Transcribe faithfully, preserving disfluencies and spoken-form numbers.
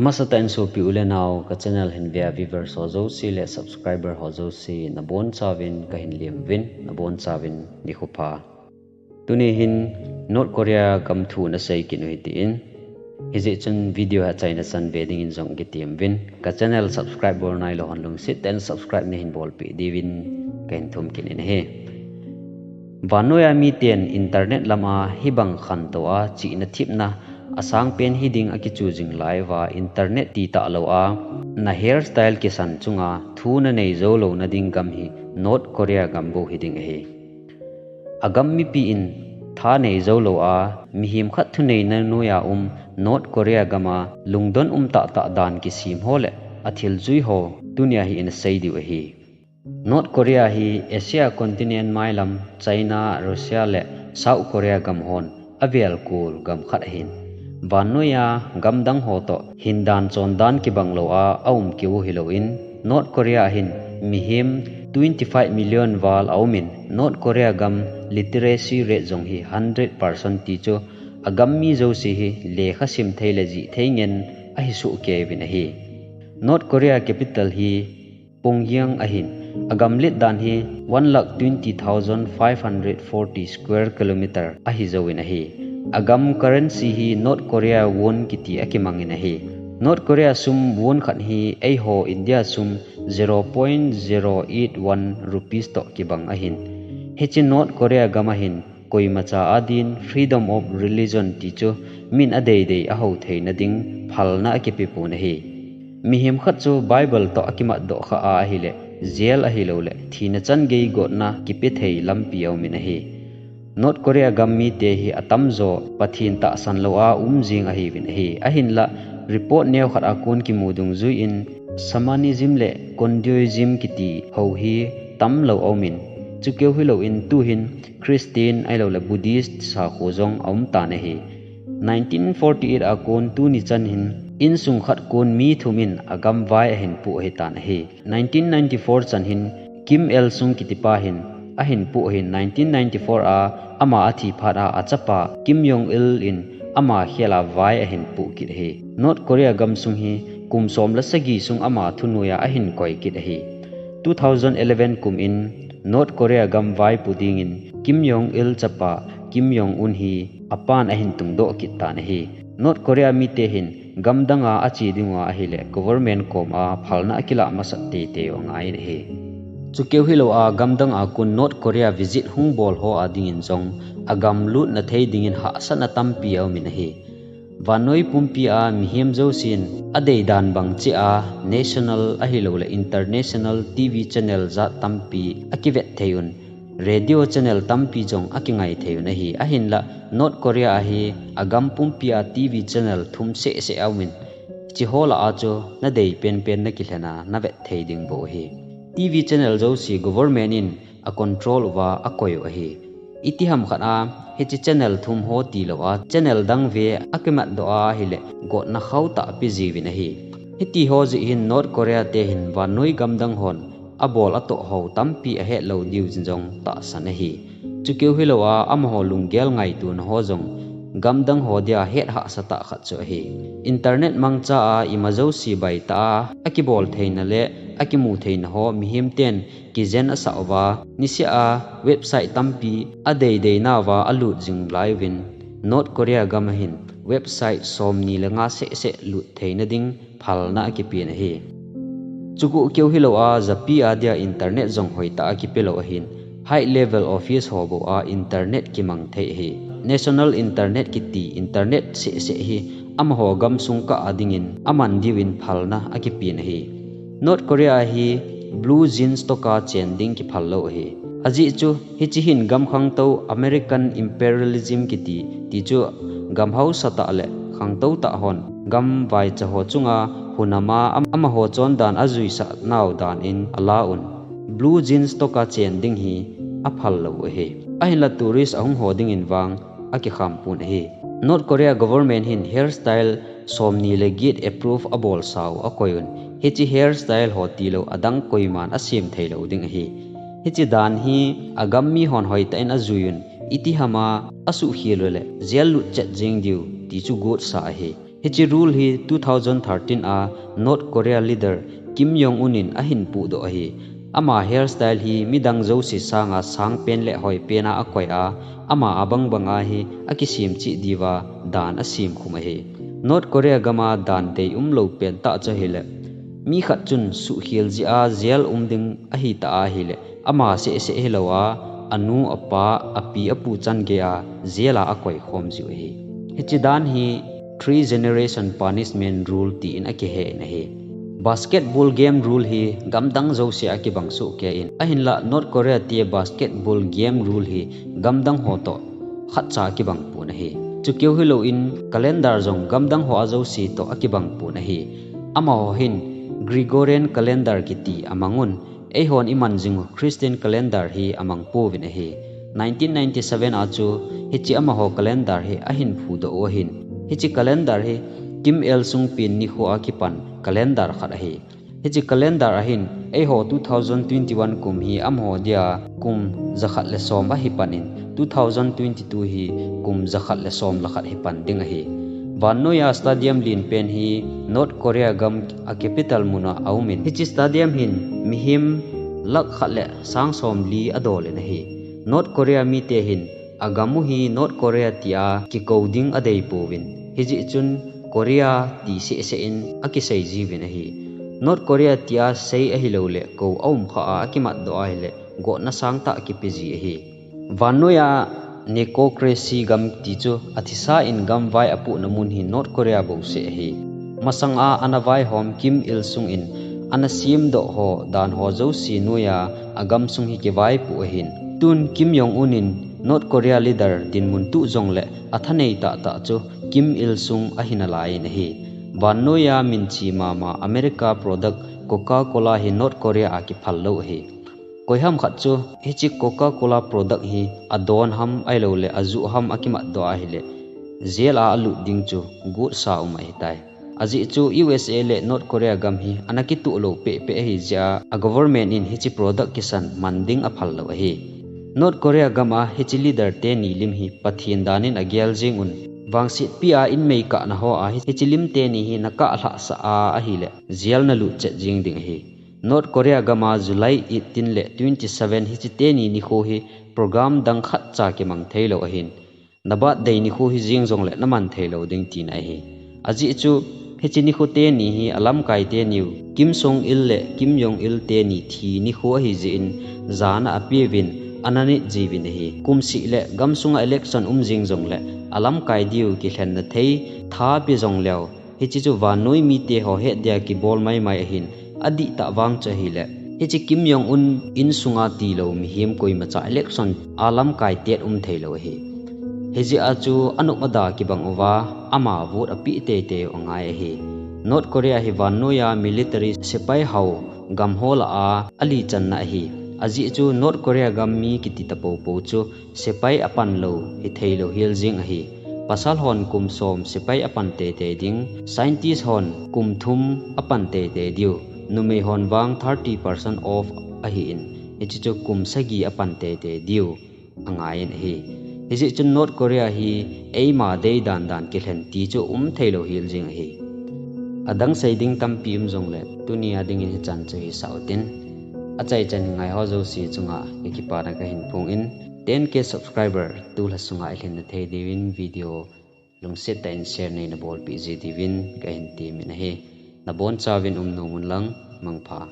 Masatah in sopi u le nao, ka channel hin vea viewers ho jouse le subscriber ho jouse nabonchauvin kahin lemuvin, nabonchauvin nikho pha. Tuni hin North Korea gam thu nasei kit u hitin, hijeh chun video hi achaina chan ve dingin jong kitem uvin, ka channel subscribe bol nailou hon lungset tah in subscribe nahin bolpeh diuvin kahin thum kit in ahi. Vannoiya miten internet lama hibang khantoua chihna thepna asangpen hiding akichu jing laiuva internet titah loua na hairstyle kisan chunga thu nanei jou louna ding gam hi North Korea gam bou hiding ahi. Agam mipi in thanei jou loua mihem khat thuneina noiya um North Korea gama lungdon um tahtah dan kisem ho le athil jui ho tunia hi ina sei diu ahi. North Korea hi Asia continent mailam China, Russia le South Korea gam hon avel kol gam khat ahin, vannoiya gamdang ho toh hindan chondan kibang loua aum keu hilouvin, North Korea hin mihem twenty five million val aumin, North Korea gam literacy rate jong hi hundred percent ti chu agam mi jouse hi lekha sim thei le jih thei ngen ahi soh keiyuvin ahi. North Korea capital hi Pyongyang ahin, agam let dan hi one lakh twenty thousand five hundred forty square kilometer ahi jouvin ahi. Agam currency hi North Korea won kiti akimangin ahi. North Korea sum won khat hi eiho India sum zero point zero eight one rupees toh kibang ahin. Hiche North Korea gam ahin koimacha adin freedom of religion ti chu min adeidei ahou theina ding phalna akipe pon ahi. Mihem khat chu Bible toh akimatdoh khah a ahile jail ahilouleh thina chan gei gotna kipe thei lampi aumin ahi. North Korea gam mite hi atamjo Pathen tahsan loua um jing ahiuvin ahi. Ahinlah report neokhat a kon kimu dungjuiyin shamanism le Kondoism kiti ho hi tamlou aumin, chukeu hilouvin tuhin Christian ahilouleh Buddhist sakho jong aumtan ahi. Nineteen forty eight a kon tuni chan hin insung khat kon mi thum in agam vai ahin poh ahitan ahi. Nineteen ninety four chan hin Kim Il Sung kitipa hin ahin poh ahin, nineteen ninety four a ama athi phat a achapa Kim Jong Il in ama khela vai ahin poh kit ahi. North Korea gamsung hi kum som le sagi sung ama thunoiya ahin koi kit ahi. Two thousand eleven kum in North Korea gam vaipo dingin Kim Jong Il chapa Kim Jong Un hi apan ahin tungdoh kit tan ahi. North Korea mite hin gamdanga ache dinguva ahile government koma phalna akilah masat teitei u angaiyin ahi. Chukeu hilouva gamdanga kon North Korea visit hung bol ho adingin jong agam lutna thei dingin hahsatna tampi aumin ahi. Vannoi pumpia mihem jousen adeidan bang cheh a national ahilouleh international TV channel jat tampi akivet thei un, radio channel tampi jong akingai thei un ahi. Ahinlah North Korea a hi agam pumpia TV channel thum sehseh aumin, hiche ho lah a chu nadei penpen nakilhena navet thei ding bou ahi. TV channel jouse government in acontrol uva akoi u ahi. Itiham khat a hiche channel thum ho tilouva channel dang ve akimatdoh a ahile gotna khauhtah ape jiuvin ahi. Hitiho jeh hin North Korea te hin vannoi gamdang hon abol atoh ho tampi ahetlou diu jin jong tahsan ahi. Chukeu hilouva amaho lunggel ngaitona ho jong gamdang ho dia het hahsatah khat chu ahi. Internet mangcha a ima jouse baitah a akibol theina le akimu theina ho mihem ten kijen asah uva, niseh a website tampi adeideinauva alut jing laiuvin, North Korea gam a hin website somni le nga sehseh lut theina ding phalna akipen ahi. Chuguh keu hilouva japi a dia internet jong hoitah a kipelou ahin, high level office ho bou a internet kimang thei ahi. National internet kiti internet sehseh hi amaho gamsung kah a dingin aman diuvin phalna akipen ahi. North Korea a hi blue jeans toka chen ding kiphal lou ahi. Ajeh chu hiche hin gam khangtou American imperialism kiti, ti chu gam haosatah le khangtoutah hon gam vaicha ho chunga hunama am-, amaho chondan ajuisah nau dan in ala un, blue jeans toka chen ding hi aphal lou ahi. Ahinlah tourist ahung ho dingin vang akikham pon ahi. North Korea government hin hairstyle somni le get approve abolsau akoi un, hiche hairstyle ho tilou adang koiman asem theilou ding ahi. Hiche dan hi agam mi hon hoitah in ajui un, itihama asuhkhel uleh jail lut chet jeng diu ti chu gotsa ahi. Hiche rule hi two thousand thirteen a North Korea leader Kim Jong Un in ahin pudoh ahi. Ama hairstyle hi midang jouse sanga sangpen le hoipen a akoi a, ama abang banga hi akisem cheh diuva dan asem khum ahi. North Korea gama dan deium lou pentah chu ahile, mi khat chun suhkhel jeh a jail um ding ahitah ahile, ama sehseh hilou a, anu, apa, api, apu chan gei a jail a akoi khom jiu ahi. Hiche dan hi three generation punishment rule tin akihen ahi. Basketball game rule hi gamdang jouse a kibang sohkei in, ahinlah North Korea te basketball game rule hi gamdang ho toh khatcha kibang pon ahi. Chukeu hilou in calendar jong gamdang ho a jouse toh akibang pon ahi. Amaho hin Gregorian calendar kiti amangun, eihon iman jing u Christian calendar hi amang pouvin ahi. Nineteen ninety-seven a chu hiche amaho calendar hi ahin phudoh u ahin. Hiche calendar hi Kim Il Sung pen nikho a kipan calendar khat ahi. Hiche calendar ahin eiho two thousand twenty-one kum hi amaho dia kum jakhat le som ahi panin, two thousand twenty-two hi kum jakhat le som le khat hi pan ding ahi. Vannoiya stadium lenpen hi North Korea gam a capital muna aumin, hiche stadium hin mihem lakh khat le sang somli adolin ahi. North Korea mite hin agam u hi North Korea tia kikou ding adei pouvin, hijeh chun Korea ti sehseh in akisei jiuvin ahi. North Korea tia sei ahilou le kou aum kha a akimatdoh ahile gotna sangtah kipe ji ahi. Vannoiya Necocracy gam ti chu athisa in gamvai apohna mun hi North Korea bouseh ahi. Masanga ana vaihom Kim Il Sung in ana semdoh ho dan ho jouse noiya agamsung hi kivaipoh ahin. Tun Kim Jong Un in North Korea leader dinmun tuh jongle athanei tahtah chu Kim Il Sung ahi nalaiyin ahi. Vannoiya minche mama America product Coca-Cola hi North Korea a kiphal lou ahi. Koiham khat chu hiche Coca-Cola product hi adon ham ahilou le ajuh ham akimatdoh ahile, jail a alut ding chu gotsa um ahitai. Ajeh chu U S A le North Korea gam hi ana kitoh lou pehpeh ahi jeh a, a government in hiche product kisan man ding aphal lou ahi. North Korea gam a hiche leader teni lim hi Pathen dan in agel jeng un, vangsetpi a inmei kahna hoa hiche lim teni hi nakah lhahsah a ahile, jail nalut chet jeng ding ahi. North Korea gam a July eighteen le twenty-seven hiche teni nikho hi program dang khatcha kimang theilou ahin, na birthday nikho hi jeng jongle naman theilou ding tina ahi. Ajeh chu hiche nikho teni hi alamkai teniu Kim Song Il le Kim Jong Il teni thi nikho ahijeh in jana apeuvin, ana nit jiuvin ahi. Kumseh le gamsunga election um jeng jongle alamkai diu kilhenna thei tha pe jongleu, hiche chu vannoi mite ho het dia kibol maimai ahin, adihtah vang chu ahile, hiche Kim Jong Un insunga tilou mihem koimacha election a lamkai tet um theilou ahi. Hijeh a chu anop ada kibang uva, ama vote apeh teitei u angai ahi. North Korea hi vannoiya military sepai hao gam ho lah a alichanna ahi. Ajeh chu North Korea gam mi kiti tapoupou chu sepai apan lou hitheilou hel jeng ahi. Pasal hon kum som sepai apan teitei ding, scientist hon kum thum apan teitei diu, numei hon vang thirty percent off ahin, hiche chu kum sagi apan teitei diu angaiyin ahi. Hijeh chun North Korea hi eima dei dandan kilhen ti chu um theilou hel jeng ahi. Adang sei ding tampi um jongle, tunia dingin hichan chu hisah utin. Achaichan ngaiho jouse chunga kakipana kahin phongin, ten K subscriber tulha sunga ilhinna thei diuvin video lungset tah in share neina bolpeh ji diuvin kahin temin ahi. Nabonchauvin um nom unlang, mangpha.